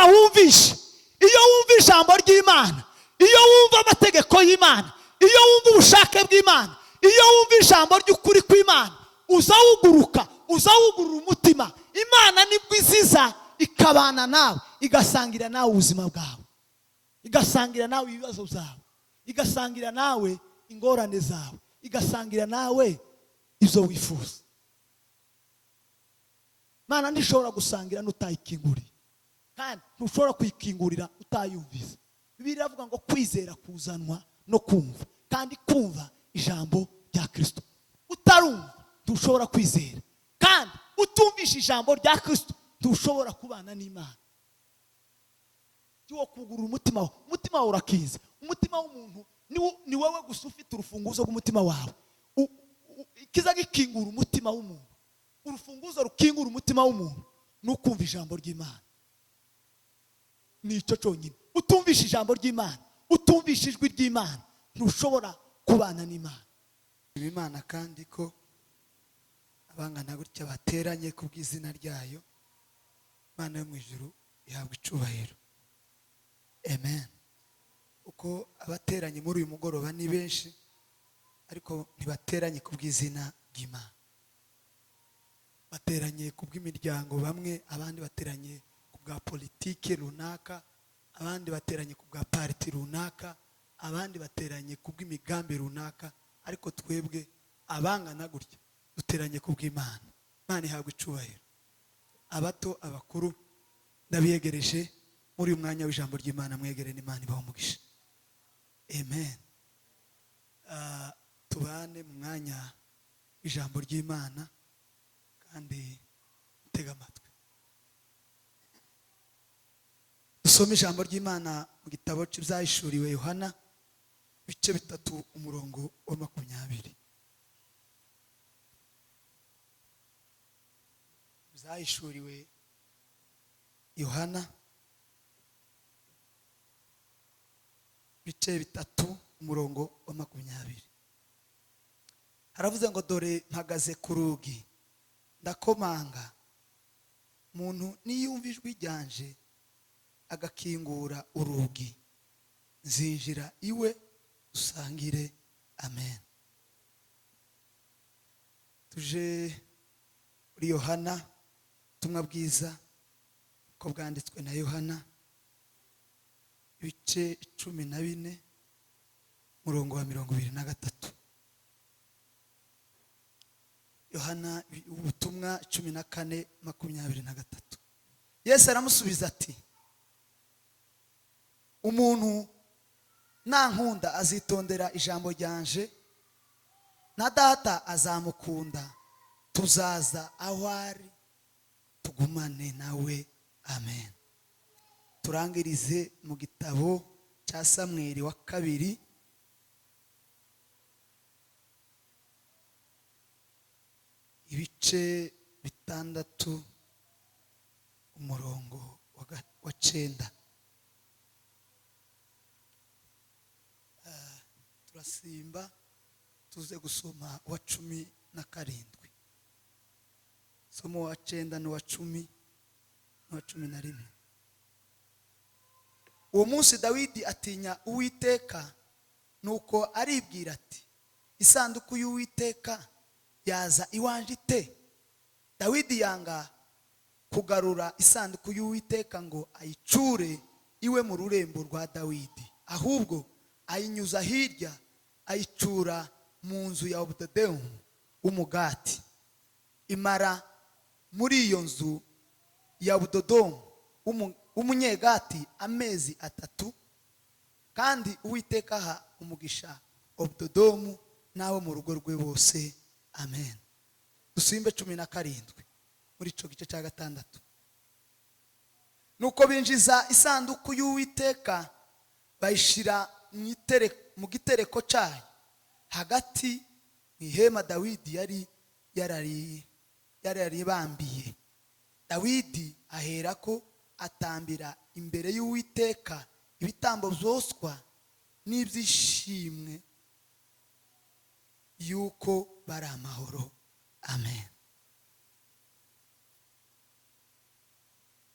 Wumvishe, iyo wumva ijambo ry'Imana, iyo wumva amategeko y'Imana, iyo wumva ubushake bw'Imana, iyo wumva ijambo ry'ukuri kw'Imana, uza wuguruka, uza wugurura umutima. Imana nibwo iziza ikabana nawe, igasangira nawe ubuzima bwawe, igasangira nawe ibibazo byawe, igasangira nawe ingorane zawe, igasangira nawe ibyo wifuza. Imana ntishobora gusangira n'utayikinguriye, kandi ntushobora kuyikingurira utayumvise. Bibiliya iravuga ngo kwizera kuzanwa no kumva, kandi kumva ijambo rya Kirisito. Utarumva ntushobora kwizera, kandi utumvishe ijambo rya Kirisito ntushobora kubana n'Imana. Wo kugurura umutima wawe, umutima wawe urakiza. Umutima w'umuntu ni wowe gusa ufite urufunguzo rw'umutima wawe. Ikiza gikingura umutima w'umuntu, urufunguzo rukingura umutima w'umuntu ni ukumva ijambo ry'Imana. Ni icyo cyonyine. Utumvishe ijambo ry'Imana, utumvishe ijwi ry'Imana, ntushobora kubana n'Imana. Imana kandi ko abangana gutya bateranye ku bw'izina ryayo, Imana yo mu ijuru ihabwa icubahiro. Amen. Uko abateranye muri uyu mugoroba ni benshi, ariko ntibateranye ku bw'izina ry'Imana. Bateranye ku bw'imiryango bamwe, abandi bateranye ku bwa politike runaka, abandi bateranye ku bwa pariti runaka, abandi bateranye ku bw'imigambi runaka, ariko twebwe abangana gutya duteranye ku bw'Imana. Imana ihabwa icubahiro. Abato, abakuru, ndabiyegereje muri uyu mwanya w'ijambo ry'Imana. Mwegere n'Imana ibaho umugisha. Amen. Tubane mu mwanya w'ijambo ry'Imana kandi tega amatwi. Dusome ijambo ry'Imana mu gitabo cy'ibyahishuriwe Yohana, ibice 3, umurongo wa 20. Ibyahishuriwe Yohana, ibice 3, umurongo wa 20. Haravuze ngo: dore mpagaze ku rugi ndakomanga, umuntu niyumva ijwi ryanje agakingura urugi, nzinjira iwe dusangire. Amen. Tuje muri Yohana, ubutumwa bwiza uko bwanditswe na Yohana, ibice 14, umurongo wa 23. Yohana ubutumwa 14, 23. Yesu aramusubiza ati: umuntu nankunda azitondera ijambo ryanje, na Data azamukunda, tuzaza aho ari tugumane nawe. Amen. Turangirize mu gitabo cya Samweli wa kabiri, ibice 6, umurongo wa 9. Turasimba tuze gusoma wa 17. Somo wa 9 n'uwa 10 n'uwa 11. Uwo munsi Dawidi atinya Uwiteka, nuko aribwira ati: isanduku y'Uwiteka yaza iwanje ite? Dawidi yanga kugarura isanduku y'Uwiteka ngo ayicure iwe mu rurembo rwa Dawidi, ahubwo ayinyuza hirya, ayicura mu nzu ya Obededomu w'umugati. Imara muri iyo nzu ya Obededomu w'umunyegati amezi 3, kandi Uwiteka aha umugisha Obededomu n'abo mu rugo rwe bose. Amen. Dusimbe 17 muri ico gice cya 6. Nuko binjiza isanduku y'Uwiteka bayishira mu gitereko cyayo hagati mu ihema Dawidi yari yararibambiye. Dawidi aherako atambira imbere y'Uwiteka ibitambo byoswa n'ibyishimwe yuko bari amahoro. Amen.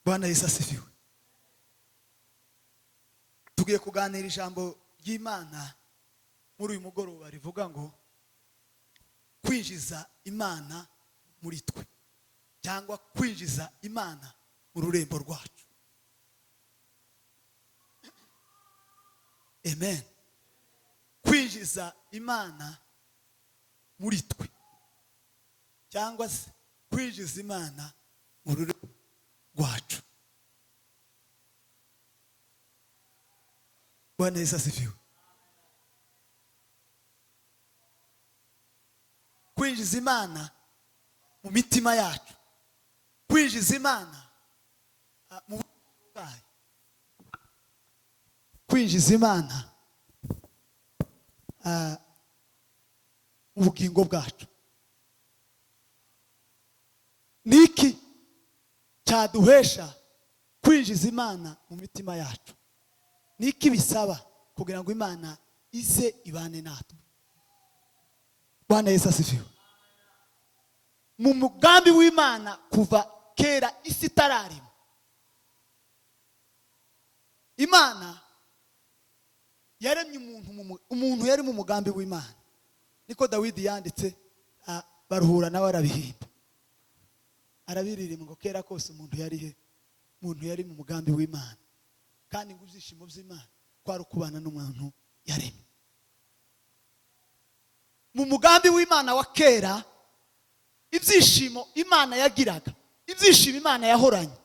Bwana Yesu asifiwe. Tugiye kuganira ijambo ry'Imana muri uyu mugoroba rivuga ngo kwinjiza Imana muri twe, cyangwa kwinjiza Imana mu rurembo rwacu. Amen. Kwinjiza Imana muri twe, cyangwa se kwinjiza Imana mu rurembo rwacu. Bwana Yesu asifiwe. Kwinjiza Imana mu mitima yacu, kwinjiza Imana mu bwayo, kwinjiza Imana mu bugingo bwacu. Niki cyaduhesha kwinjiza Imana mu mitima yacu? Niki bisaba kugira ngo Imana ize ibane natwe? Bwana Yesu asifiwe. Mu mugambi w'Imana kuva kera isi itararema, Imana yaremye umuntu, umuntu yari mu mugambi w'Imana. Niko Dawidi yanditse, baruhura nawe arabihimba, arabiririmba ngo kera kose umuntu yari he? Umuntu yari mu mugambi w'Imana, kandi ngo ibyishimo by'Imana kwari ukubana n'umuntu yaremye. Mu mugambi w'Imana wa kera, ibyishimo Imana yagiraga, ibyishimo Imana yahoranye,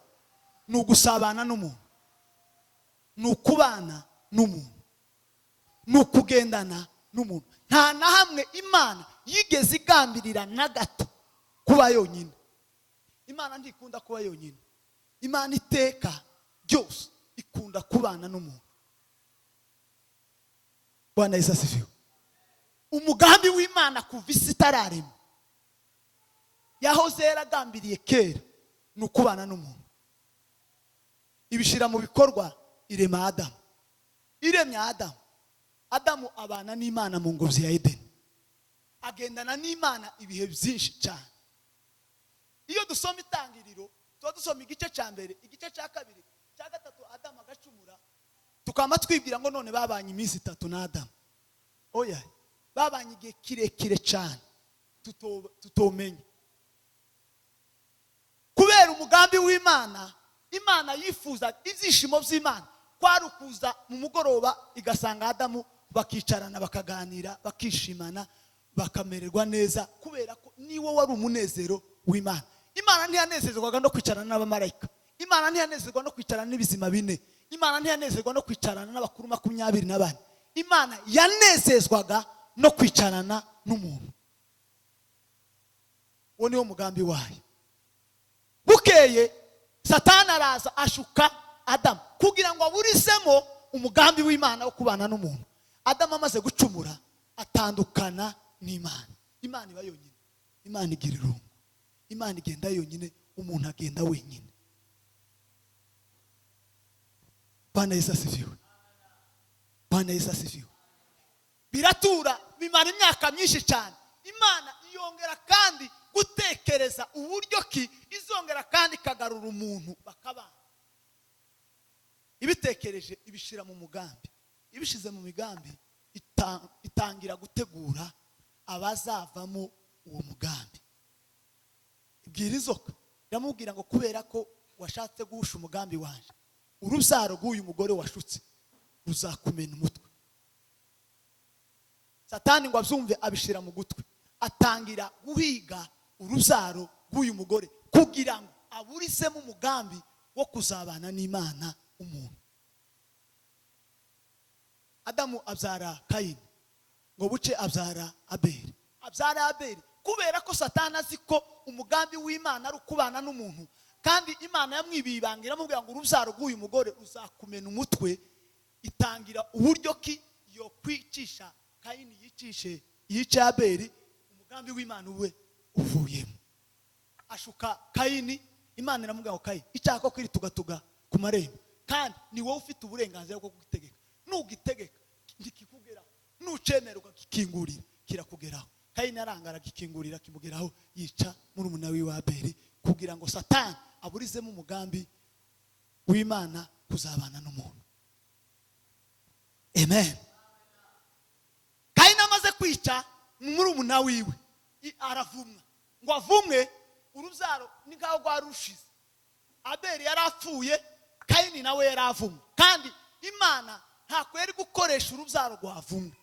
ni ugusabana n'umuntu, ni ukubana n'umuntu, ni ukugendana n'umuntu. Nta na hamwe Imana yigeze igambirira na gato kuba yonyine. Imana ntikunda kuba yonyine. Imana iteka ryose ikunda kubana n'umuntu. Bwana Yesu asifiwe. Umugambi w'Imana kuva isi itararema, yahoze yaragambiriye kera, ni ukubana n'umuntu. Ibishyira mu bikorwa, irema Adamu. Iremye Adamu, Adamu abana n'Imana mu ngobyi ya Edeni, agendana n'Imana ibihe byinshi cyane. Iyo dusoma itangiriro, tuba dusoma igice cya mbere, igice cya kabiri, cya gatatu, Adamu agacumura, tukaba twibwira ngo none babanye iminsi itatu na Adamu. Oya, babanye igihe kirekire cyane tutomenya. Kubera umugambi w'Imana, Imana yifuza ibyishimo by'Imana kwari ukuza mu mugoroba igasanga Adamu, bakicarana, bakaganira, bakishimana, bakamererwa neza, kubera ko niwo wari umunezero w'Imana. Imana ntiyanezezwaga no kwicarana n'abamarayika. Imana ntiyanezezwa no kwicarana n'ibizima bine. Imana ntiyanezezwa no kwicarana n'abakuru 24. Imana yanezezwaga no kwicarana n'umuntu. Uwo niwo mugambi wayo. Bukeye Satani araza ashuka Adamu kugira ngo aburizemo umugambi w'Imana wo kubana n'umuntu. Adamu amaze gucumura atandukana n'Imana. Imana iba yonyine, Imana igira irungu, Imana igenda yonyine, umuntu agenda wenyine. Bwana Yesu asifiwe. Bwana Yesu asifiwe. Biratura bimara imyaka myinshi cyane. Imana yongera kandi gutekereza uburyo ki izongera kandi ikagarura umuntu bakabana. Ibitekereje ibishira mu mugambi, ibishize mu migambi itangira gutegura abazavamo uwo mugambi. Ibwira inzoka, iramubwira ngo kubera ko washatse guhusha umugambi wanje, urubyaro rw'uyu mugore washutse ruzakumena umutwe. Satani ngo abyumve abishira mu gutwi, atangira guhiga urubyaro rw'uyu mugore kugira ngo aburizemo umugambi wo kuzabana n'Imana umuntu. Adamu abyara Kayini, ngo buce abyara Abeli. Abyara Abeli kubera ko Satani azi ko umugambi w'Imana ari ukubana n'umuntu, kandi Imana yamwibiye ibanga iramubwira ngo urubyaro rw'uyu mugore ruzakumena umutwe. Itangira uburyo ki yo kwicisha Kayini, yicishe yice Abeli, umugambi w'Imana ube uvuyemo. Ashuka Kayini, Imana iramubwira ngo Kayini, icyaha ko kwiri tugatuga ku marembo, kandi ni wowe ufite uburenganzira bwo kugitegeka. Nugitegeka ntikikugeraho, nucemera ukagikingurira kirakugeraho. Kayini arangara agikingurira kimugeraho, yica murumuna wiwe Abeli kugira ngo Satani aburizemo umugambi w'Imana kuzabana n'umuntu. Amen. Kayini amaze kwica murumuna wiwe, aravumwa. Ngo avumwe, urubyaro ni nkaho rwari rushize. Abeli yari apfuye, Kayini nawe yari avumwe, kandi Imana ntako yari gukoresha urubyaro rwavumwe.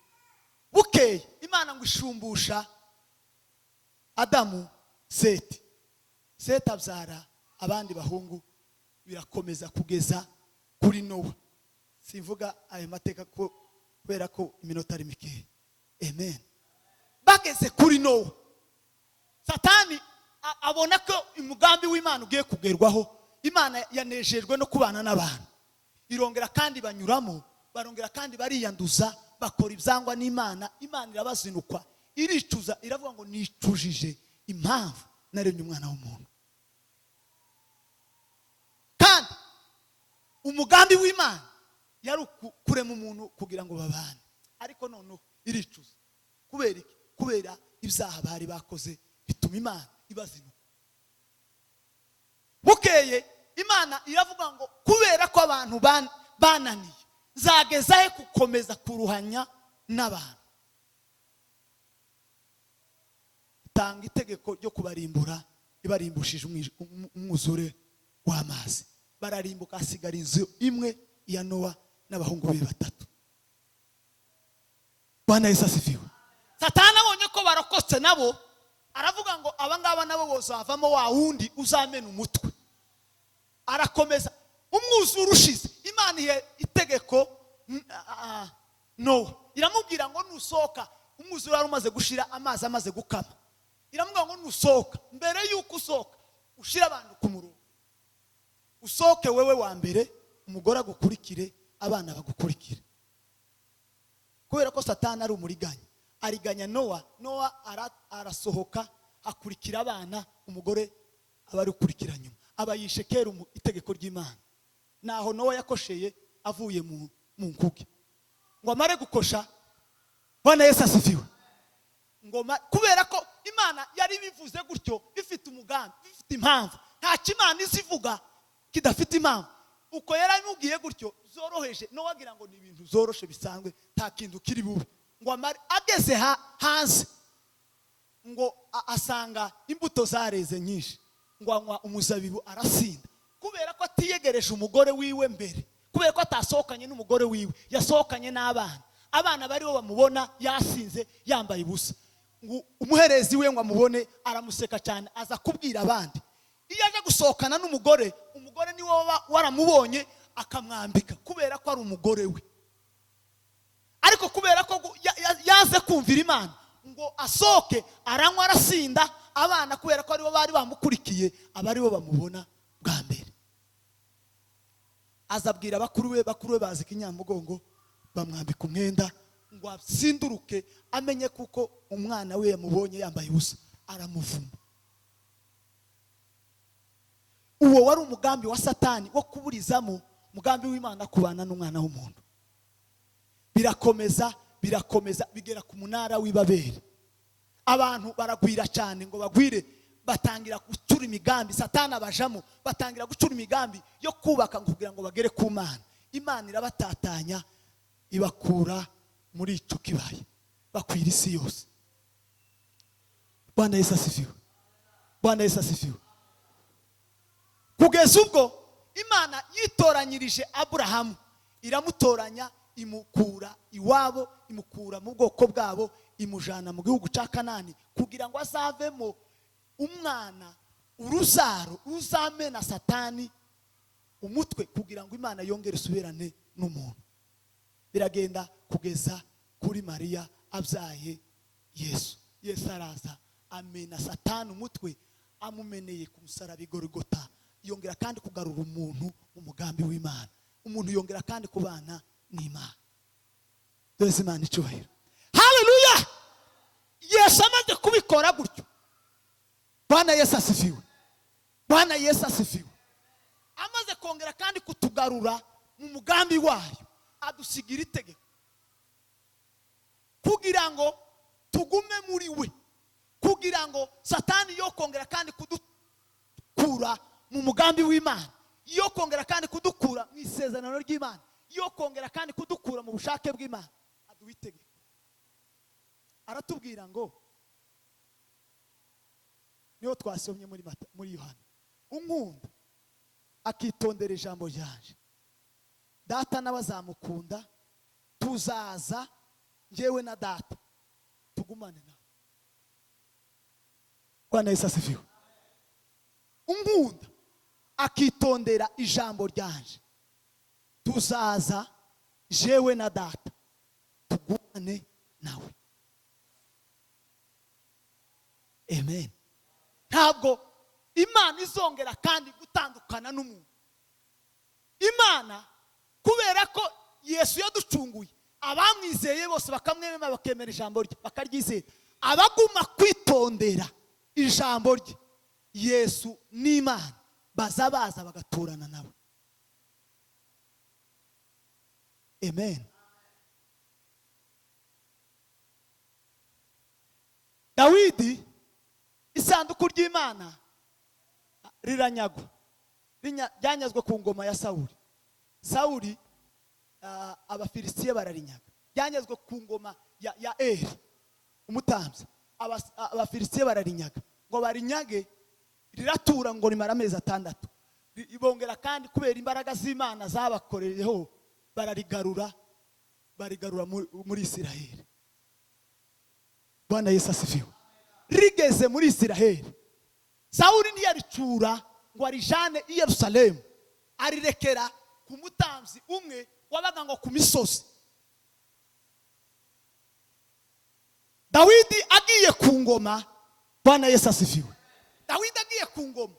Bukeye Imana ngo ishumbusha Adamu Seti. Seti abyara abandi bahungu, birakomeza kugeza kuri Nowa. Simvuga ayo mateka ko kubera ko iminota ari mikeya. Amen. Bageze kuri Nowa, Satani abona ko umugambi w'Imana ugiye kugerwaho. Imana yanejejwe no kubana n'abantu, irongera kandi banyuramo, barongera kandi bariyanduza, bakora ibyangwa n'Imana. Imana irabazinukwa, iricuza, iravuga ngo: "Nicujije impamvu naremye umwana w'umuntu." Kandi umugambi w'Imana yari kurema umuntu kugira ngo babane, ariko noneho iricuza. Kubera iki? Kubera ibyaha bari bakoze, bituma Imana ibazinuka. Bukeye Imana iravuga ngo: "Kubera ko abantu bananiye, nzageza he gukomeza kuruhanya n'abantu?" Itanga itegeko ryo kubarimbura, ibarimbushije umwuzure w'amazi. Bararimbuka, hasigara inzu imwe ya Nowa n'abahungu be batatu. Bwana Yesu asifiwe. Satani abonye ko barokotse nabo, aravuga ngo: "Aba ngaba nabo bozavamo wa wundi uzamena umutwe." Arakomeza. Umwuzure ushize, Imana ihe itegeko Nowa, iramubwira ngo: "Nusohoka," umwuzure wari umaze gushira, amazi amaze gukama, iramubwira ngo: "Nusohoka, mbere y'uko usohoka, ushyire abantu ku murongo. Usohoke wewe wa mbere, umugore agukurikire, abana bagukurikire." Kubera ko Satani ari umuriganya, ariganya Nowa. Nowa arasohoka, akurikira abana, umugore aba ari gukurikira nyuma. Aba yishe kera itegeko ry'Imana. Naho Nowa yakosheye avuye mu nkuge, ngo amare gukosha. Bwana Yesu asifiwe. Ngoma kubera ko Imana yari bivuze gutyo, bifite umugambi, bifite impamvu. Ntacyo Imana izivuga kidafite impamvu. Uko yari abimubwiye gutyo zoroheje, no wagira ngo ni ibintu zoroshe bisanzwe, nta kintu kiri bube. Ngo amare ageze hanze, ngo asanga imbuto zareze nyinshi, ngo anywa umuzabibu, arasinda. Kubera ko atiyegereje umugore wiwe mbere, kubera ko atasohokanye n'umugore wiwe, yasohokanye n'abana, abana baribo bamubona yasinze, yambaye ubusa. Ngo umuherezi we ngo amubone, aramuseka cyane, aza kubwira abandi. Iyo aje gusohokana n'umugore, umugore niwe waba waramubonye, akamwambika, kubera ko ari umugore we. Ariko kubera ko yaze kumvira Imana ngo asohoke, aranywa, arasinda. Abana, kubera ko aribo bari bamukurikiye, aba aribo bamubona bwa mbere. Azabwira bakuru be, bakuru be bazi kinyamugongo, bamwambika umwenda ngo asinduruke, amenye kuko umwana we yamubonye yambaye ubusa, aramuvuma. Uwo wari umugambi wa Satani wo kuburizamo umugambi w'Imana kubana n'umwana w'umuntu. Birakomeza, birakomeza, bigera ku munara w'Ibaberi. Abantu baragwira cyane. Ngo bagwire, batangira gucura imigambi. Satani abajamo, batangira gucura imigambi yo kubaka ngo kugira ngo bagere ku Mana. Imana irabatatanya, ibakura muri icyo kibaya, bakwira isi yose. Bwana Yesu asifiwe. Bwana Yesu asifiwe. Kugeza ubwo Imana yitoranyirije Aburahamu, iramutoranya, imukura iwabo, imukura mu bwoko bwabo, imujana mu gihugu cya Kanani kugira ngo azavemo umwana, uruzaro ruzamena Satani umutwe, kugira ngo Imana yongere isubirane n'umuntu. Biragenda kugeza kuri Mariya abyaye Yesu. Yesu araza, amena Satani umutwe, amumeneye ku musaraba i Gorigota. Yongera kandi kugarura umuntu mu mugambi w'Imana, umuntu yongera kandi kubana n'Imana. Dore Imana icyubahiro. Haleluya! Yesu amaze kubikora gutyo, Bwana Yesu asifiwe, Bwana Yesu asifiwe, amaze kongera kandi kutugarura mu mugambi wayo, adusigira itegeko kugira ngo tugume muri we, kugira ngo Satani yo kongera kandi kudukura mu mugambi w'Imana, yo kongera kandi kudukura mu isezerano ry'Imana, yo kongera kandi kudukura mu bushake bw'Imana, aduha itegeko, aratubwira ngo, niho twasomye muri Yohana: "Unkunda akitondera ijambo ryanje, Data nawe azamukunda, tuzaza njyewe na Data tugumane nawe." Bwana Yesu asifiwe. Unkunda akitondera ijambo ryanje, tuzaza jewe na Data tugumane nawe. Amen. Ntabwo Imana izongera kandi gutandukana n'umuntu. Imana, kubera ko Yesu yaducunguye, abamwizeye bose bakamwemera, bakemera ijambo rye, bakaryizera, abaguma kwitondera ijambo rye, Yesu n'Imana baza baza bagaturana nawe. Amen. Dawidi, isanduku ry'Imana riranyagwa, ryanyazwe ku ngoma ya Sawuli. Sawuli, Abafilisitiya bararinyaga. Ryanyazwe ku ngoma ya Eli umutambyi, Abafilisitiya bararinyaga. Ngo barinyage, riratura ngo rimara amezi 6. Bongera kandi kubera imbaraga z'Imana zabakoreyeho bararigarura, barigarura muri Isiraheli. Bwana Yesu asifiwe. Rigeze muri Isiraheli, Sawuli ntiyaricura ngo arijane i Yerusalemu, arirekera ku mutambyi umwe wabaga ngo ku misozi. Dawidi agiye ku ngoma, Bwana Yesu asifiwe. Dawidi agiye ku ngoma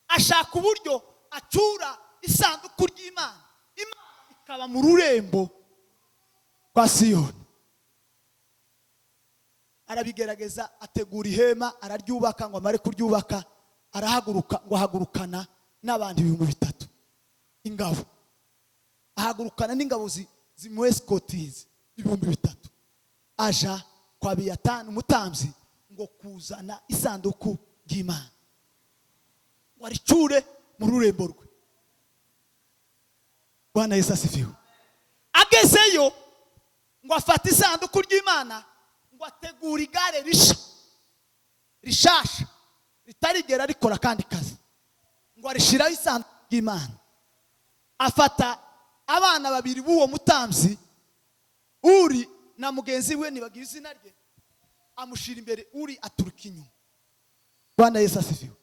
ashaka uburyo acura isanduku ry'Imana, Imana ikaba mu rurembo rwa Siyoni. Arabigerageza, ategura ihema, araryubaka. Ngo amare kuryubaka arahaguruka, ngo ahagurukana n'abantu 3000 ingabo, ahagurukana n'ingabo zimuesikotize 3000, aja kwa Abiyatani umutambyi ngo kuzana isanduku ry'Imana ngo aricure mu rurembo rwe. Bwana Yesu asifiwe. Agezeyo ngo afate isanduku ry'Imana, ngo ategure igare risha rishasha ritarigera rikora kandi kazi, ngo arishiraho isanduku ry'Imana. Afata abana babiri b'uwo mutambyi, Uri na mugenzi we nibagira izina rye, amushira imbere, Uri aturuka inyuma. Bwana Yesu asifiwe.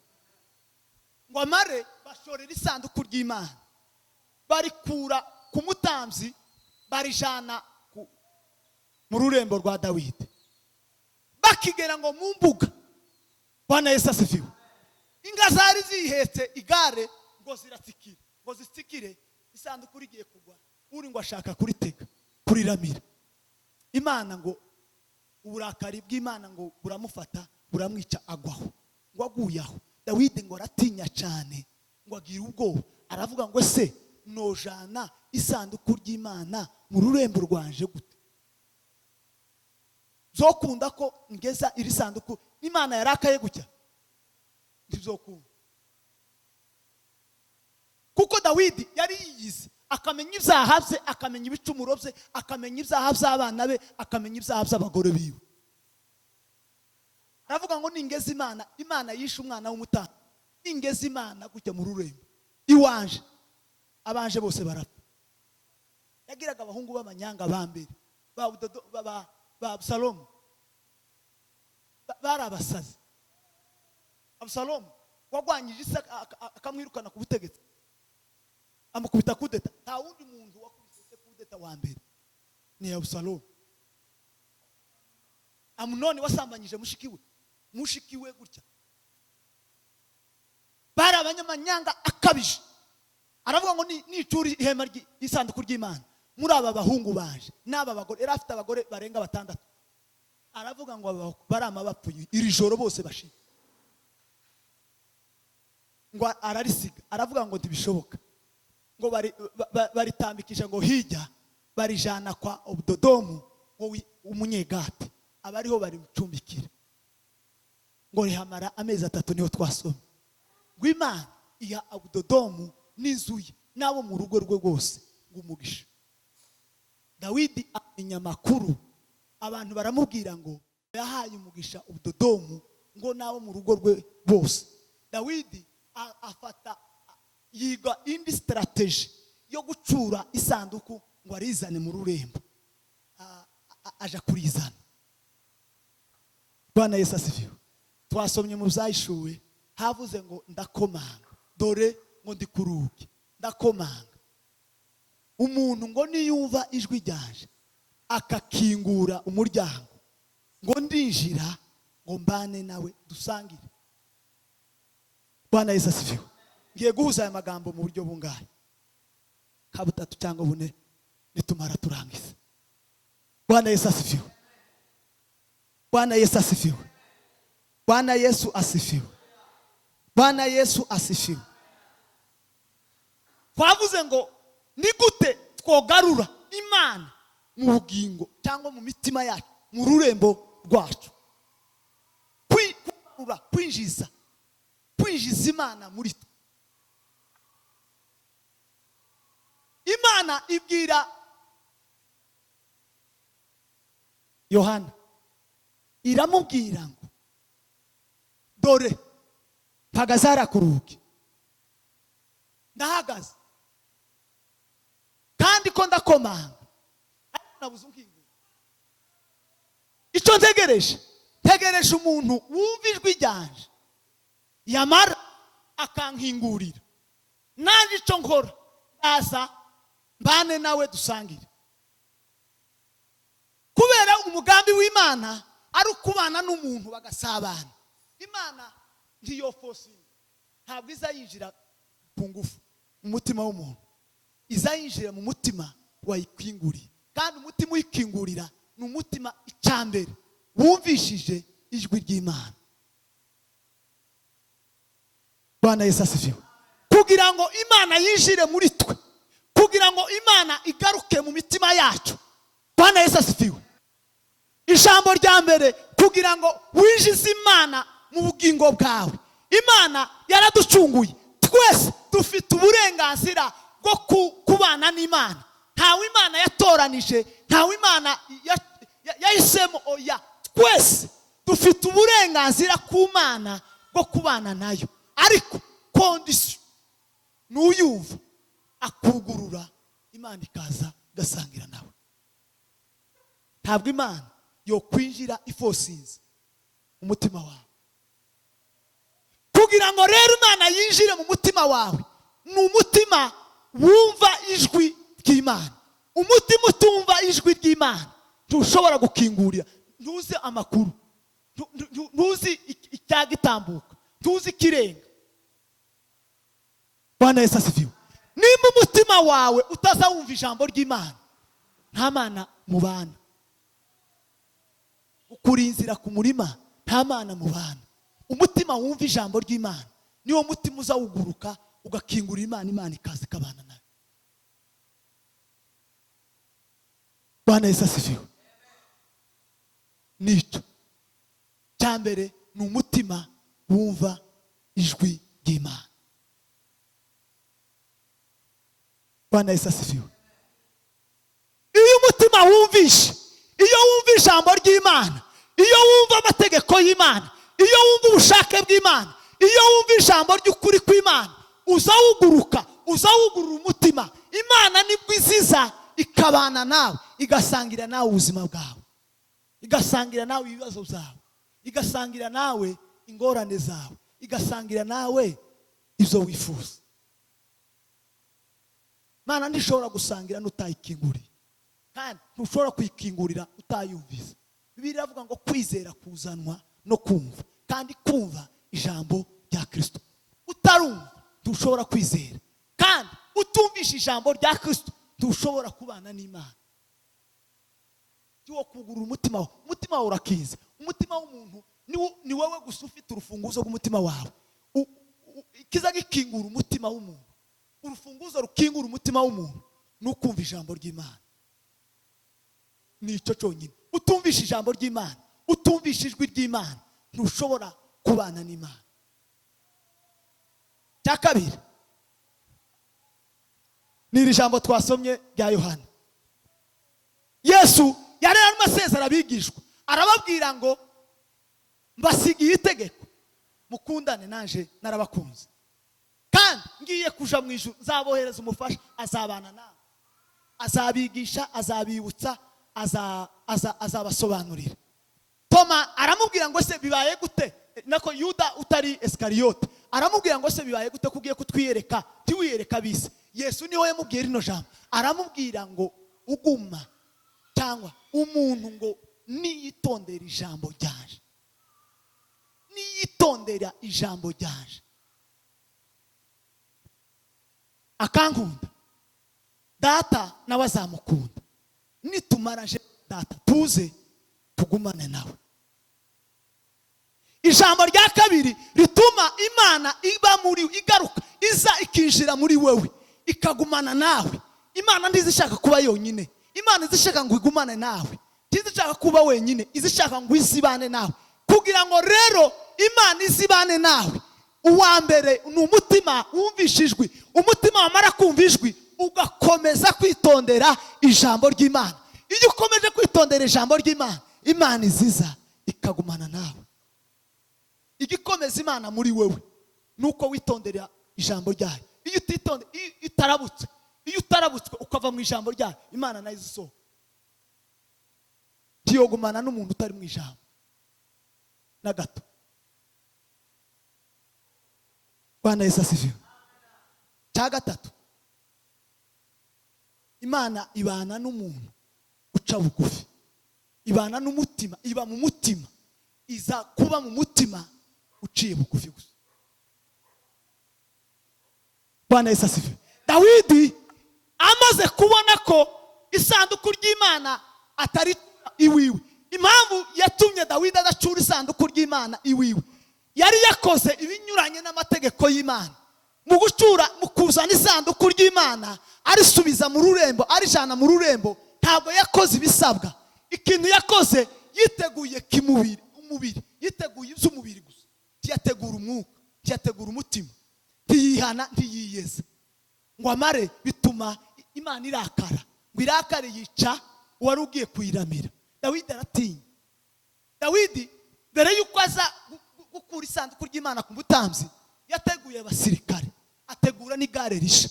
Ngo amare bashorera isanduku ry'Imana, barikura ku mutambyi barijana mu rurembo rwa Dawidi. Bakigera ngo mu mbuga, Bwana Yesu asifiwe, inga zari zihetse igare ngo ziratsikire, ngo zitsikire, isanduku rigiye kugwa. Uri ngo ashaka kuritega, kuriramira. Imana ngo uburakari bw'Imana ngo buramufata, buramwica, agwaho. Ngo aguye aho, Dawidi ngo aratinya cyane, ngo agira ubwoba, aravuga ngo ese nojana isanduku ry'Imana mu rurembo rwanje gute? Zokunda ko ngeza iri sanduku Imana yarakaye gutya? Ntibzokunda. Kuko Dawidi yari yiyizi, akamenya ibyaha bye, akamenya ibicumuro bye, akamenya ibyaha by'abana be, akamenya ibyaha by'abagore biwe. Aravuga ngo ningeze Imana, Imana yishe umwana w'umutambyi, ningeze Imana gutya mu rurembo iwanje, abanje bose barapfa. Yagiraga abahungu b'amanyanga ba mbere ba Budodo, ba Abusalomu, bari abasazi. Abusalomu wagwanyije ise akamwirukana ku butegetsi, amukubita kudeta. Nta wundi muntu wakubise se kudeta wa mbere ni Abusalomu. Amunoni wasambanyije mushiki we, mushiki we gutya. Bari abanyamanyanga akabije. Aravuga ngo nicura ihema isanduku ry'Imana muri aba bahungu baje n'aba bagore, yari afite abagore barenga 6. Aravuga ngo barama bapfuye iri joro bose bashira. Ngo ararisiga, aravuga ngo ntibishoboka. Ngo baritambikisha ngo hirya, barijana kwa Obudodomu ngo umunyegati, abariho barimucumbikira. Ngo rihamara amezi 3, niho twasomye. Ngo Imana iha Obudodomu n'inzu ye n'abo mu rugo rwe rwose ngo umugisha. Dawidi amenya amakuru, abantu baramubwira ngo yahaye umugisha Obededomu ngo n'abo mu rugo rwe bose. Dawidi afata yiga indi strategy yo gucura isanduku ngo arizane mu rurembo. Aja kurizana. Bwana Yesu asifiwe. Twasomye mu Byahishuwe, havuze ngo: "Ndakomanga, dore ngo ndi ku rugi, ndakomanga. Umuntu ngo niyumva ijwi ryanje akakingura umuryango, ngo ndinjira ngo mbane nawe, dusangire." Bwana Yesu asifiwe. Ngiye guhuza aya magambo mu buryo bungahe? Ka butatu cyangwa bune, nitumara turangiza. Bwana Yesu asifiwe. Bwana Yesu asifiwe. Bwana Yesu asifiwe. Bwana Yesu asifiwe. Twavuze ngo ni gute twogarura Imana mu bugingo cyangwa mu mitima yacu, mu rurembo rwacu? Kugarura, kwinjiza Imana muri twe. Imana ibwira Yohana, iramubwira ngo: "Dore mpagaze hariya ku rugi, ndahagaze kandi ko ndakomanga, ariko nabuze unkingura. Icyo ntegereje, ntegereje umuntu wumva ijwi ryanje, yamara akankingurira, nanjye icyo nkora ndaza mbane nawe, dusangire." Kubera umugambi w'Imana ari ukubana n'umuntu bagasabana, Imana ntiyoforcinga, ntabwo iza yinjira ku ngufu mu mutima w'umuntu. Iza yinjira mu mutima wayikinguriye, kandi umutima uyikingurira ni umutima icyambere wumvishije ijwi ry'Imana. Bwana Yesu asifiwe. Kugira ngo Imana yinjire muri twe, kugira ngo Imana igaruke mu mitima yacu, Bwana Yesu asifiwe, ijambo rya mbere kugira ngo winjize Imana mu bugingo bwawe, Imana yaraducunguye, twese dufite uburenganzira bwo kubana n'Imana. Ntawe Imana yatoranije, ntawe Imana yahisemo, oya. Twese dufite uburenganzira ku Mana bwo kubana nayo, ariko condition n'uyumva akugurura, Imana ikaza igasangira nawe. Ntabwo Imana yo kwinjira iforcinze umutima wawe. Kugira ngo rero Imana yinjire mu mutima wawe, ni umutima wumva ijwi ry'Imana. Umutima utumva ijwi ry'Imana ntushobora gukingurira, ntuzi amakuru, ntuzi icyagitambuka, ntuzi ikirenga. Bwana Yesu asifiwe. Nimba umutima wawe utazawumva ijambo ry'Imana, nta Mana mubana. Ukurinzira ku murima, nta Mana mubana. Umutima wumva ijambo ry'Imana niwo mutima uzawuguruka ugakingurira Imana, Imana ikaza ikabana nawe. Bwana Yesu asifiwe. Nicyo cya mbere, ni umutima wumva ijwi ry'Imana. Bwana Yesu asifiwe. Iyo umutima wumvishe, iyo wumva ijambo ry'Imana, iyo wumva amategeko y'Imana, iyo wumva ubushake bw'Imana, iyo wumva ijambo ry'ukuri kw'Imana, uzawuguruka, uzawugurura umutima, Imana nibwo iziza ikabana nawe, igasangira nawe ubuzima bwawe, igasangira nawe ibibazo byawe, igasangira nawe ingorane zawe, igasangira nawe ibyo wifuza. Imana ntishobora gusangira n'utayikinguriye, kandi ntushobora kuyikingurira utayumvise. Bibiliya iravuga ngo kwizera kuzanwa no kumva, kandi kumva ijambo rya Kristo. Utarumva ntushobora kwizera, kandi utumvisha ijambo rya Kristo ntushobora kubana n'Imana. Wo kugurura umutima wawe, umutima wawe urakiza. Umutima w'umuntu ni wowe gusa ufite urufunguzo rw'umutima wawe. Ikiza gikingura umutima w'umuntu, urufunguzo rukingura umutima w'umuntu ni ukumva ijambo ry'Imana. Nicyo cyonyine. Utumvisha ijambo ry'Imana, utumvisha ijwi ry'Imana, ntushobora kubana n'Imana. Cya kabiri ni iri jambo twasomye rya Yohana. Yesu yari arimo asezera abigishwa, arababwira ngo mbasigiye itegeko, mukundane naje narabakunze, kandi ngiye kuja mu ijuru, nzabohereza umufasha, azabana nawe, azabigisha, azabibutsa, azabasobanurira. Toma aramubwira ngo se bibaye gute? Nako Yuda utari Esikariyote aramubwira ngo se bibaye gute ko ugiye kutwiyereka ntiwiyereka ab'isi? Yesu niwe yamubwiye rino jambo, aramubwira ngo uguma cyangwa umuntu ngo niyitondera ijambo ryanje, niyitondera ijambo ryanje akankunda, data nawe azamukunda, nitumara je data tuze tugumane nawe. Ijambo rya kabiri rituma Imana iba muri, igaruka iza ikinjira muri wewe ikagumana nawe. Imana ntizishaka kuba yonyine, Imana izishaka ngo igumane nawe, ntizishaka kuba wenyine, izishaka ngo izibane nawe. Kugira ngo rero Imana izibane nawe, uwa mbere ni umutima wumvisha ijwi. Umutima wamara kumva ijwi ugakomeza kwitondera ijambo ry'Imana. Iyo ukomeje kwitondera ijambo ry'Imana, Imana iziza ikagumana nawe. Igikomeza Imana muri wewe nuko witondera ijambo ryayo. Iyo utitonde, iyo utarabutswe, iyo utarabutswe ukava mu ijambo ryayo, Imana nayo izisohoka. Ntiyogumana n'umuntu utari mu ijambo na gato. Bwana Yesu asifiwe. Cya gatatu, Imana ibana n'umuntu uca bugufi, ibana n'umutima, iba mu mutima, iza kuba mu mutima uciye bugufi gusa. Bwana Yesu asifiwe. Dawidi amaze kubona ko isanduku ry'Imana atari iwiwe, impamvu yatumye Dawidi adacura isanduku ry'Imana iwiwe, yari yakoze ibinyuranye n'amategeko y'Imana. Mu gucura, mu kuzana isanduku ry'Imana arisubiza mu rurembo, arijana mu rurembo, ntabwo yakoze ibisabwa. Ikintu yakoze, yiteguye kimubiri, umubiri, yiteguye iby'umubiri gusa, ntiyategura umwuka, ntiyategura umutima, ntiyihana, ntiyiyeza ngo amare. Bituma Imana irakara, ngo irakare yica uwari ugiye kuyiramira. Dawidi aratinya. Dawidi mbere y'uko aza gukura isanduku ry'Imana ku mutambyi, yateguye abasirikare, ategura n'igare risha.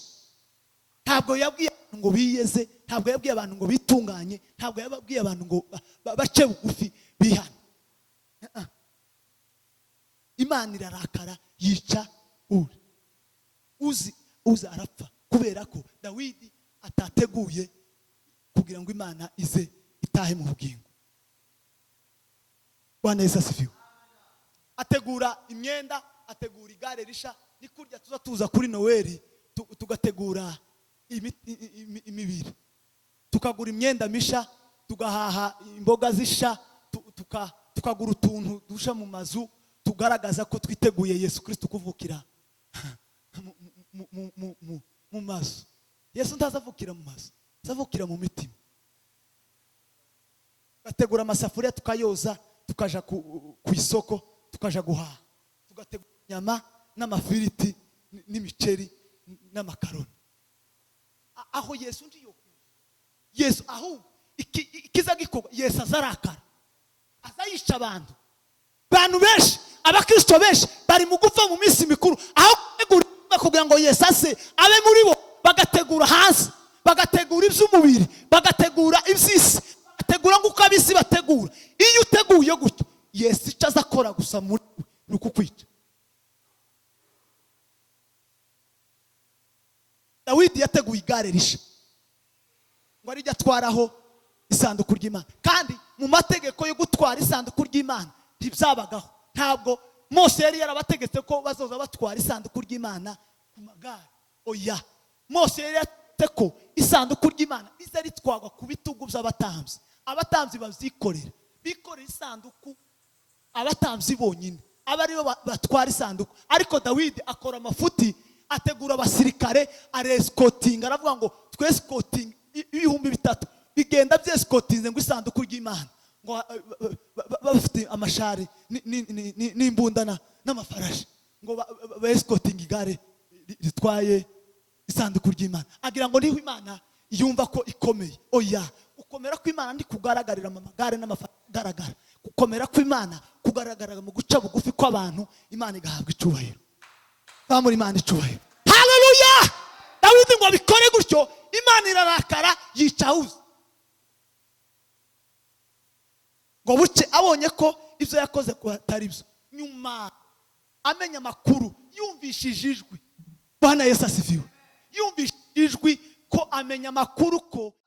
Ntabwo yabwiye abantu ngo biyeze, ntabwo yabwiye abantu ngo bitunganye, ntabwo yabwiye abantu ngo bace bugufi bihane. Imana irarakara yica uri uzi uza arapfa, kubera ko Dawidi atateguye kugira ngo Imana ize itahe mu bugingo. Bwana Yesu asifiwe. Ategura imyenda, ategura igare risha. Ni kurya tuza tuza kuri Noheli tugategura imibiri, tukagura imyenda misha, tugahaha imboga zisha, tukagura utuntu dusha mu mazu, tugaragaza ko twiteguye Yesu Kristo kuvukira mu mazu. Yesu ntazavukira mu mazu, azavukira mu mitima. Tugategura amasafuriya tukayoza, tukaja ku isoko, tukaja guhaha, tugategura inyama n'amafiriti n'imiceri n'amakaroni. Aho Yesu ndiyo Yesu, aho ikiza gikorwa, Yesu azarakara, azayica abantu. Abantu benshi, abakristo benshi bari mu gupfa mu minsi mikuru, aho gutegura kugira ngo Yesu aze abe muri bo, bagategura hanze, bagategura iby'umubiri, bagategura iby'isi, bagategura nk'uko ab'isi bategura. Iyo uteguye gutyo, Yesu icyo aza akora gusa muri we ni ukukwica. Dawidi yateguye igare risha ngo arijye atwaraho isanduku ry'Imana, kandi mu mategeko yo gutwara isanduku ry'Imana ntibyabagaho. Ntabwo Mose yari yarabategetse ko bazoza batwara isanduku ry'Imana ku magare. Oya, Mose yari yarategetse ko isanduku ry'Imana iza ritwarwa ku bitugu by'abatambyi. Abatambyi babyikorera, bikorera isanduku abatambyi bonyine, aba aribo batwara isanduku. Ariko Dawidi akora amafuti, ategura abasirikare, aresikotinga, aravuga ngo twesikotinga 3000 bigenda byesikotinze ngo isanduku ry'Imana, ngo bafite amashari n'imbunda n'amafarashi, ngo besikotinga igare ritwaye isanduku ry'Imana. Agira ngo niho Imana yumva ko ikomeye. Oya, Gukomera kw'Imana ntikugaragarira mu magare n'amafaranga agaragara. Gukomera kw'Imana kugaragara mu guca bugufi kw'abantu, Imana igahabwa icyubahiro. Bamuri Imana icyubahiro. Haleluya! Dawidi ngo abikore gutyo, Imana irarakara, yica Uza. Ngo buce abonye ko ibyo yakoze ko atari byo, nyuma amenya amakuru, yumvishije ijwi. Bwana Yesu asifiwe. Yumvishije ijwi ko amenya amakuru ko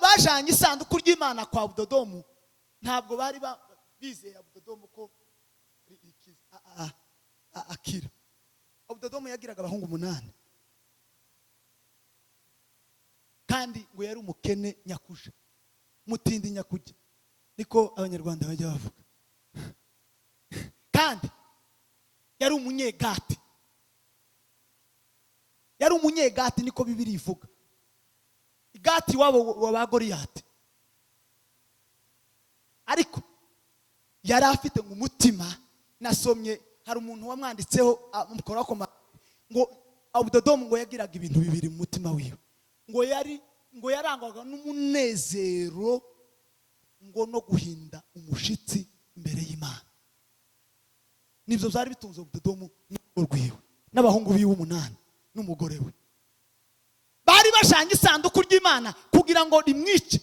bajanye isanduku ry'Imana kwa Abudodomu. Ntabwo bari bizeye Abudodomu ko akira. Abudodomu yagiraga abahungu 8, kandi ngo yari umukene nyakuja, mutindi nyakujya, niko Abanyarwanda bajya bavuga. Kandi yari umunyegati, yari umunyegati, niko Bibiliya ivuga. Igati wabo wa ba Goliyati. Ariko yari afite ngo umutima. Nasomye hari umuntu wamwanditseho amukora ko ngo Abudodomu ngo yagiraga ibintu bibiri mu mutima wiwe, ngo yarangwaga n'umunezero ngo no guhinda umushitsi imbere y'Imana. Nibyo byari bitunze Abudodomu n'urugo rwiwe n'abahungu biwe 8 n'umugore we. Bari bashanye isanduku ry'Imana kugira ngo rimwice.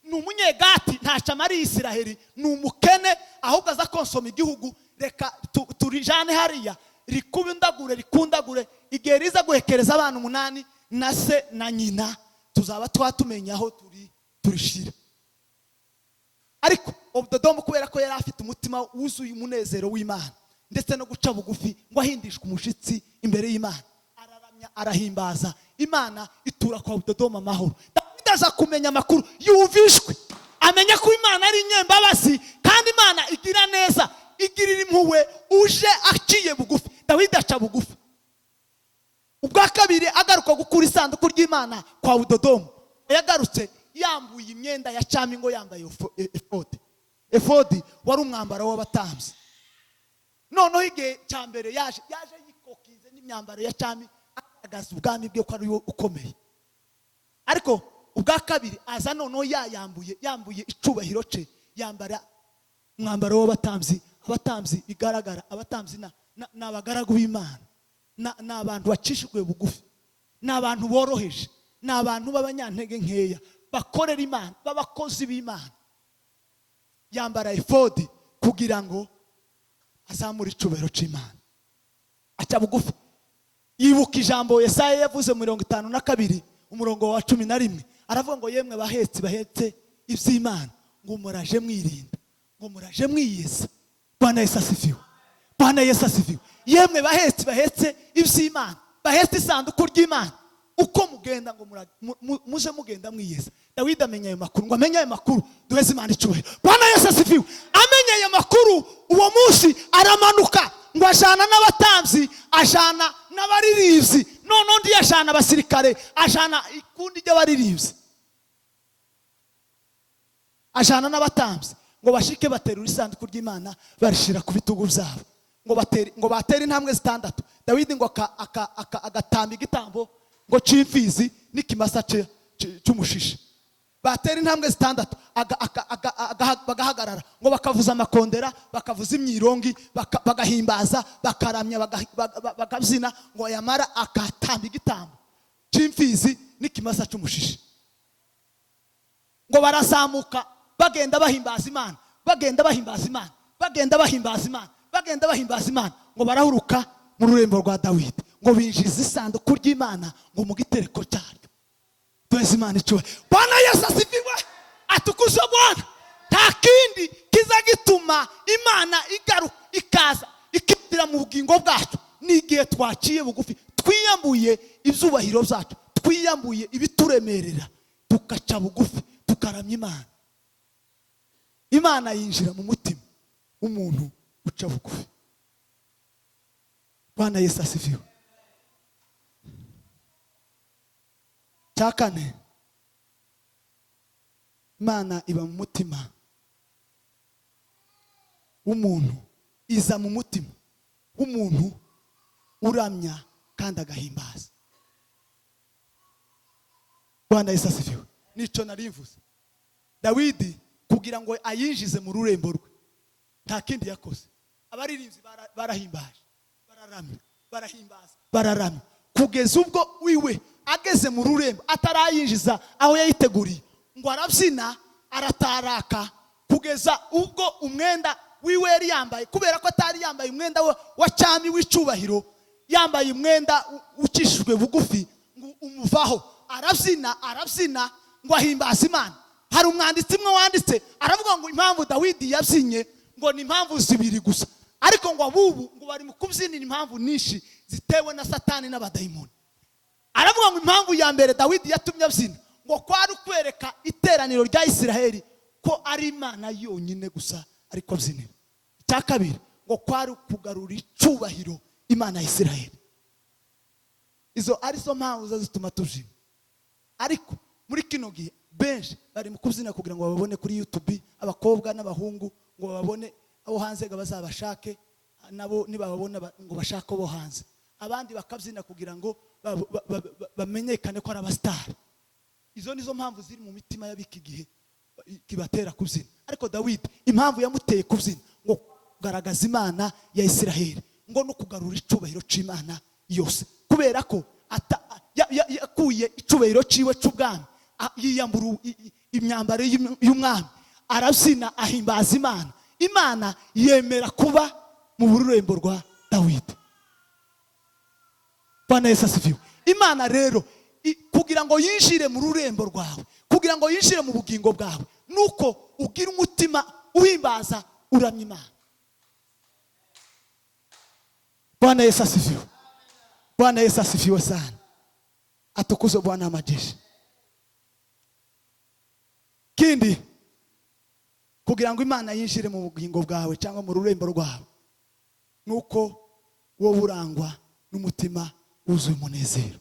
Ni umunyegati, ntacyo amariye Isiraheli, ni umukene, ahubwo aza konsoma igihugu. Reka turijane hariya rikundagure, rikundagure. Igihe riza guhekereza abana 8 na se na nyina, tuzaba twatumenya aho turishira. Ariko Obudodomu kubera ko yari afite umutima wuzuye umunezero w'Imana ndetse no guca bugufi, ngo ahindishwe umushitsi imbere y'Imana, araramya, arahimbaza Imana, itura kwa Obudodomu amahoro. Dawidi aza kumenya amakuru, yumvishwe, amenya ko Imana ari inyembabazi kandi Imana igira neza, igirira impuhwe uje aciye bugufi. Dawidi aca bugufi. Ubwa kabiri agaruka gukura isanduku ry'Imana kwa Obudodomu, yagarutse yambuye imyenda ya cyami, ngo yambaye efodi. Efodi wari umwambaro w'abatambyi. Noneho igihe cya mbere yaje yikokinze n'imyambaro ya cyami, agaragaza ubwami bwe ko ari we ukomeye. Ariko ubwa kabiri aza noneho yayambuye, yambuye icubahiro cye, yambara umwambaro w'abatambyi. Abatambyi bigaragara, abatambyi ni abagaragu b'Imana, ni abantu bacishijwe bugufi, ni abantu boroheje, ni abantu b'abanyantege nkeya bakorera Imana, b'abakozi b'Imana. Yambara efodi kugira ngo azamure icubahiro cy'Imana, aca bugufi. Yibuka ijambo Yesaya yavuze 52 umurongo wa 11, aravuga ngo yemwe bahetsi bahetse iby'Imana, ngo muraje mwirinda, ngo muraje mwiyeza. Bwana Yesu asifiwe. Bwana Yesu asifiwe. Yemwe bahetsi bahetse iby'Imana, bahetse isanduku ry'Imana, uko mugenda ngo muje mugenda mwiyeza. Dawidi amenya ayo makuru, ngo amenye ayo makuru, duheze Imana icyubahiro. Bwana Yesu asifiwe. Amenye ayo makuru, uwo munsi aramanuka ngo ajana n'abatambyi, ajana n'abaririmbyi, none undi yajana abasirikare, ajana ikundi ry'abaririmbyi, ajana n'abatambyi, ngo bashike baterura isanduku ry'Imana barishira ku bitugu byabo, ngo batere intambwe 6. Dawidi ngo agatamba igitambo ngo c'imfizi n'ikimasa cy'umushishi. Batera intambwe 6, bagahagarara, ngo bakavuza amakondera, bakavuza imyirongi, bagahimbaza, bakaramya, bakabyina, ngo yamara akatamba igitambo c'imfizi n'ikimasa cy'umushishi. Ngo barazamuka bagenda bahimbaza Imana, bagenda bahimbaza Imana, bagenda bahimbaza Imana, bagenda bahimbaza Imana, ngo barahuruka mu rurembo rwa Dawidi, ngo binjiza isanduku ry'Imana ngo mu gitereko cyaryo. Twese Imana icyubahiro. Bwana Yesu asifiwe, atukuzwe Bwana. Nta kindi kiza gituma Imana igaruka ikaza ikinjira mu bugingo bwacu, ni igihe twaciye bugufi, twiyambuye ibyubahiro byacu, twiyambuye ibituremerera, tugaca bugufi, tukaramya Imana. Imana yinjira mu mutima w'umuntu uca bugufi. Bwana Yesu asifiwe. Cya kane, Imana iba mu mutima w'umuntu, iza mu mutima w'umuntu uramya kandi agahimbaza. Bwana Yesu asifiwe. Nico nari mvuze. Dawidi kugira ngo ayinjize mu rurembo rwe nta kindi yakoze. Abaririmbyi barahimbaje, bararamya, barahimbaza, bararamya, kugeza ubwo wiwe ageze mu rurembo atarayinjiza aho yayiteguriye, ngo arabyina, arataraka, kugeza ubwo umwenda wiwe yari yambaye, kubera ko atari yambaye umwenda wa cyami w'icubahiro, yambaye umwenda ucishijwe bugufi, ngo umuvaho. Arabyina, arabyina, ngo ahimbaza Imana. Hari umwanditsi umwe wanditse aravuga ngo impamvu Dawidi yabyinye ngo ni impamvu zibiri gusa, ariko ngo abubu ngo bari mu kubyinira impamvu nyinshi zitewe na Satani n'abadayimoni. Aravuga ngo impamvu ya mbere Dawidi yatumye abyina ngo kwari ukwereka iteraniro rya Isiraheli ko ari Imana yonyine gusa ariko abyinira. Icya kabiri ngo kwari ukugarura icubahiro Imana ya Isiraheli. Izo arizo mpamvu zo zituma tubyina. Ariko muri kino gihe benshi bari mu kubyina kugira ngo bababone kuri YouTube, abakobwa n'abahungu, ngo bababone abo hanze ngo bazabashake, nabo nibababona ngo bashake abo hanze. Abandi bakabyina kugira ngo bamenyekane ko ari abasitari. Izo nizo mpamvu ziri mu mitima y'abiki gihe kibatera kubyina. Ariko Dawidi impamvu yamuteye kubyina ngo kugaragaza Imana ya Isiraheli, ngo no kugarura icubahiro c'Imana yose, kubera ko yakuye icubahiro ciwe c'ubwami, yiyambura imyambaro y'umwami, arabyina, ahimbaza Imana. Imana yemera kuba mu rurembo rwa Dawidi. Bwana Yesu asifiwe. Imana rero kugira ngo yinjire mu rurembo rwawe, kugira ngo yinjire mu bugingo bwawe, nuko ugira umutima uhimbaza, uramya Imana. Bwana Yesu asifiwe. Bwana Yesu asifiwe sana. Atukuzwe Bwana wa majeshi. Kindi, kugira ngo Imana yinjire mu bugingo bwawe cyangwa mu rurembo rwawe, nuko wowe urangwa n'umutima wuzuye umunezero.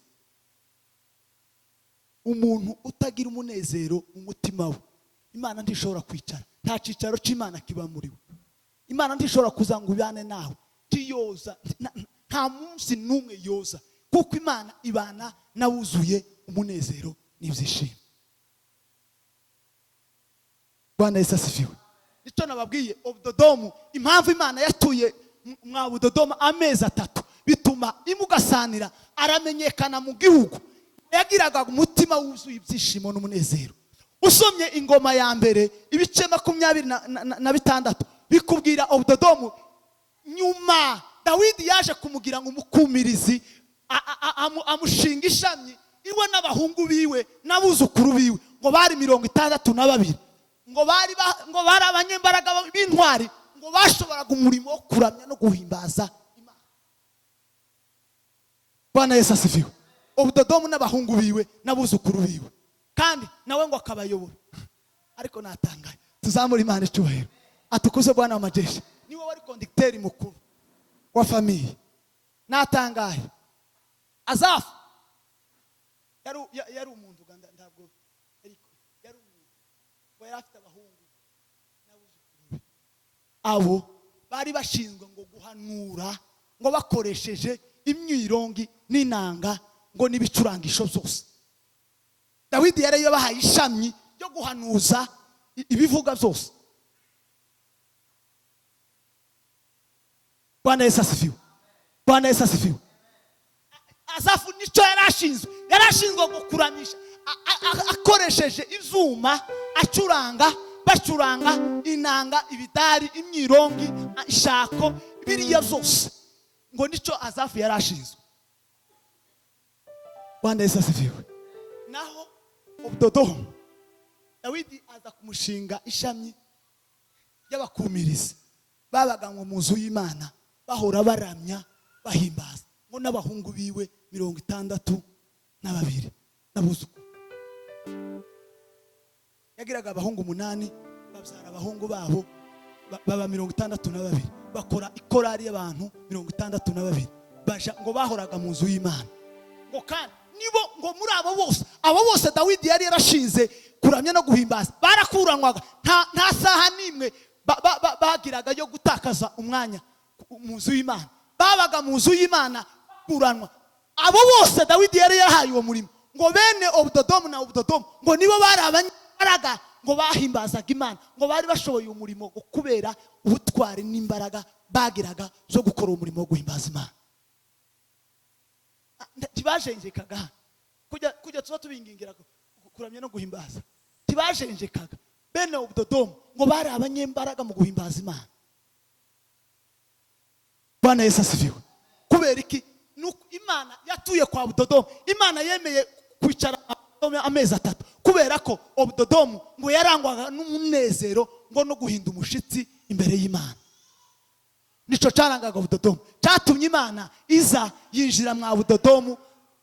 Umuntu utagira umunezero mu mutima we, Imana ntishobora kwicara. Nta cyicaro cy'Imana kiba muri we. Imana ntishobora kuza ngo ibane nawe, ntiyoza, nta munsi n'umwe yoza, kuko Imana ibana n'awuzuye umunezero n'ibyishimo. Bwana Yesu asifiwe. Nicyo nababwiye, Obudodomu, impamvu Imana yatuye mwa Budodoma amezi 3, bituma imugasanira, aramenyekana mu gihugu. Yagiraga umutima wuzuye ibyishimo n'umunezero. Usomye Ingoma ya mbere ibice 26 bikubwira Obudodomu. Nyuma Dawidi yaje kumugira ngo umukumirizi, amushinga ishami iwe n'abahungu biwe n'abuzukuru biwe, ngo bari 62, ngo bari abanyembaraga b'intwari, ngo bashoboraga umurimo wo kuramya no guhimbaza Imana. Bwana Yesu asifiwe. Obudodomu n'abahungu biwe n'abuzukuru biwe, kandi nawe ngo akabayobora. Ariko natangaye, tuzamure Imana icyubahiro. Atukuze Bwana wa majeshi. Niwe wari konditeri mukuru wa famille. Natangaye. Azafu yari umuntu Uganda, ntabwo yari umuntu, ngo yari afite abahungu n'abuzukuru be. Abo bari bashinzwe ngo guhanura, ngo bakoresheje imyirongi n'inanga, ngo n'ibicurangisho byose. Dawidi yari yabahaye ishami ryo guhanuza ibivuga byose. Bwana Yesu asifiwe. Bwana Yesu asifiwe. Azafu nicyo yarashinzwe, yarashinzwe gukuramisha akoresheje ivyuma, acuranga, bacuranga inanga, ibidari, imyirongi, ishako, biriya byose, ngo nicyo Azafu yarashinzwe. Bwana Yesu asifiwe. Naho Obudodomu, Dawidi aza kumushinga ishami ry'abakumirizi babaga ngo mu nzu y'Imana, bahora baramya bahimbaza, ngo n'abahungu biwe 62 n'abuzukuru. Yagiraga abahungu 8, babyara abahungu babo baba 62, bakora ikorari y'abantu 62, baja ngo bahoraga mu nzu y'Imana. Ngo kandi nibo ngo muri abo bose, abo bose Dawidi yari yarashinze kuramya no guhimbaza, barakuranwaga, nta saha n'imwe bagiraga yo gutakaza umwanya mu nzu y'Imana. Babaga mu nzu y'Imana kuranwa. Abo bose Dawidi yari yarahaye uwo murimo, ngo bene Obudodomu na Obudodomu ngo nibo bari abanyembaraga, Ngo bahimbazaga Imana, ngo bari bashoboye umurimo ngo kubera ubutwari n'imbaraga bagiraga zo gukora uwo murimo wo guhimbaza Imana. Ntibajenjekaga kujya tuba tubingingira kuramya no guhimbaza, ntibajenjekaga. Bene Obudodomu ngo bari abanyembaraga mu guhimbaza Imana. Bwana Yesu asifiwe. Kubera iki? Nuko Imana yatuye kwa Obudodomu. Imana yemeye kwicara amezi 3 kubera ko Obudodomu ngo yarangwaga n'umunezero ngo no guhinda umushitsi imbere y'Imana. Nico carangaga Obudodomu, cyatumye Imana iza yinjira mwa Obudodomu.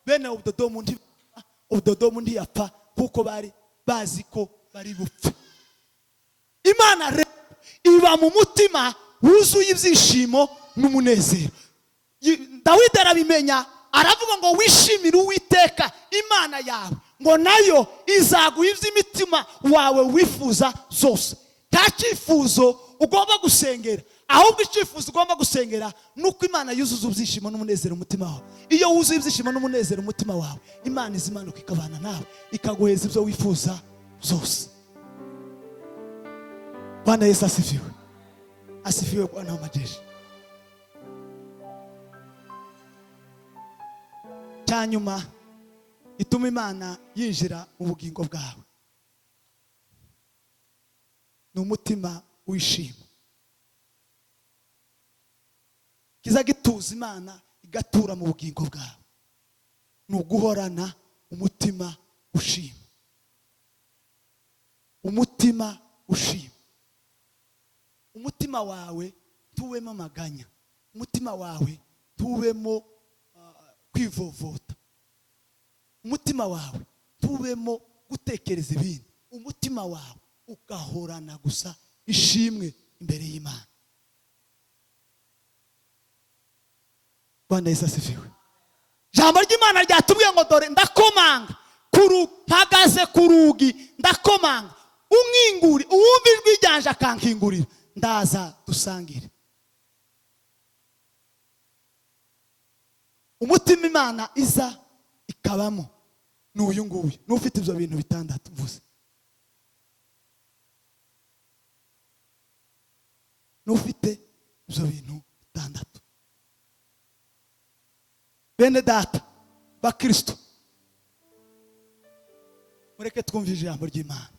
Bene Obudodomu nti Obudodomu ntiyapfa kuko bari bazi ko bari bupfe. Imana rero iba mu mutima wuzuye ibyishimo n'umunezero. Dawidi arabimenya, aravuga ngo wishimire Uwiteka Imana yawe, ngo nayo izaguha iby'imitima wawe wifuza zose. Nta cyifuzo ugomba gusengera, ahubwo icyifuzo ugomba gusengera ni uko Imana yuzuza ibyishimo n'umunezero umutima wawe. Iyo wuzuye ibyishimo n'umunezero umutima wawe, Imana izimanuka ikabana nawe, ikaguheza ibyo wifuza zose. Bwana Yesu asifiwe. Asifiwe Bwana wa majeshi. Cyanyuma ituma Imana yinjira mu bugingo bwawe ni umutima wishima. Kiza gituza Imana igatura mu bugingo bwawe ni uguhorana umutima ushima. Umutima ushima. Umutima wawe tuwemo amaganya, umutima wawe tuwemo kwivovota, umutima wawe tuwemo gutekereza ibindi, umutima wawe ugahorana gusa ishimwe imbere y'Imana. Bwana Yesu asifiwe. Ijambo ry'Imana ryatubwiye ngo dore ndakomanga, mpagaze ku rugi ndakomanga, unkinguri, uwumva ijwi ryanje akankingurira, ndaza dusangire. Umutima Imana iza ikabamo ni uyu nguyu, n'ufite ibyo bintu bitandatu mvuze, n'ufite ibyo bintu bitandatu. Bene data ba Kristo, mureke twumve ijambo ry'Imana.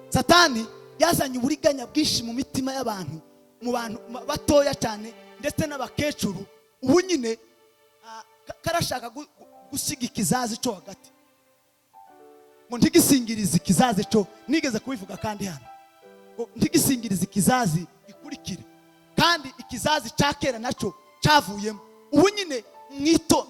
Satani yazanye uburiganya bwinshi mu mitima y'abantu, mu bantu batoya cyane ndetse n'abakecuru. Ubu nyine karashaka gusiga ikizazi cyo hagati, ngo ntigisingirize ikizazi cyo, nigeze kubivuga kandi hano, ngo ntigisingirize ikizazi gikurikire, kandi ikizazi cya kera nacyo cyavuyemo. Ubu nyine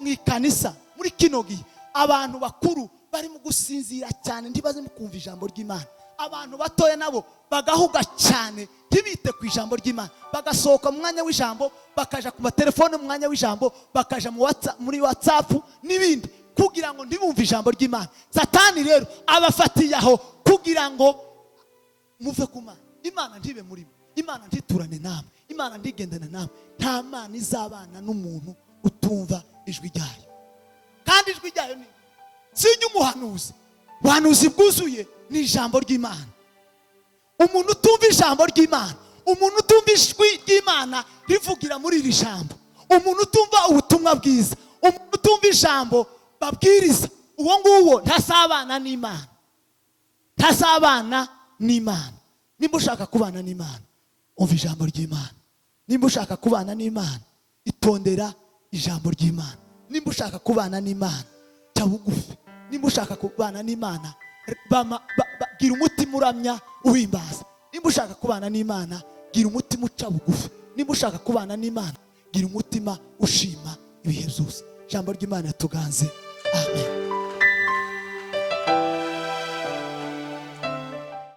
mu ikanisa muri kino gihe abantu bakuru barimo gusinzira cyane, ntibazimo kumva ijambo ry'Imana. Abantu batoya nabo bagahuga cyane, ntibite ku ijambo ry'Imana, bagasohoka mu mwanya w'ijambo bakaja ku matelefone mu mwanya w'ijambo, bakaja muri WhatsApp n'ibindi, kugira ngo ntibumve ijambo ry'Imana. Satani rero abafatiye aho kugira ngo muve ku Mana, Imana ntibe muri mwe, Imana ntiturane namwe, Imana ntigendane namwe. Nta Mana izabana n'umuntu utumva ijwi ryayo, kandi ijwi ryayo ni sinjye umuhanuzi. Ubuhanuzi bwuzuye ni ijambo ry'Imana. Umuntu utumva ijambo ry'Imana, umuntu utumva ijwi ry'Imana rivugira muri iri jambo, umuntu utumva ubutumwa bwiza, umuntu utumva ijambo babwiriza, uwo nguwo ntasabana n'Imana, ntasabana n'Imana. Nimba ushaka kubana n'Imana, umva ijambo ry'Imana. Nimba ushaka kubana n'Imana, itondera ijambo ry'Imana. Nimba ushaka kubana n'Imana, ca bugufi. Nimba ushaka kubana n'Imana, gira umutima uramya uhimbaza. Nimba ushaka kubana n'Imana, gira umutima uca bugufi. Nimba ushaka kubana n'Imana, gira umutima ushima ibihe byose. Ijambo ry'Imana tuganze. Amen.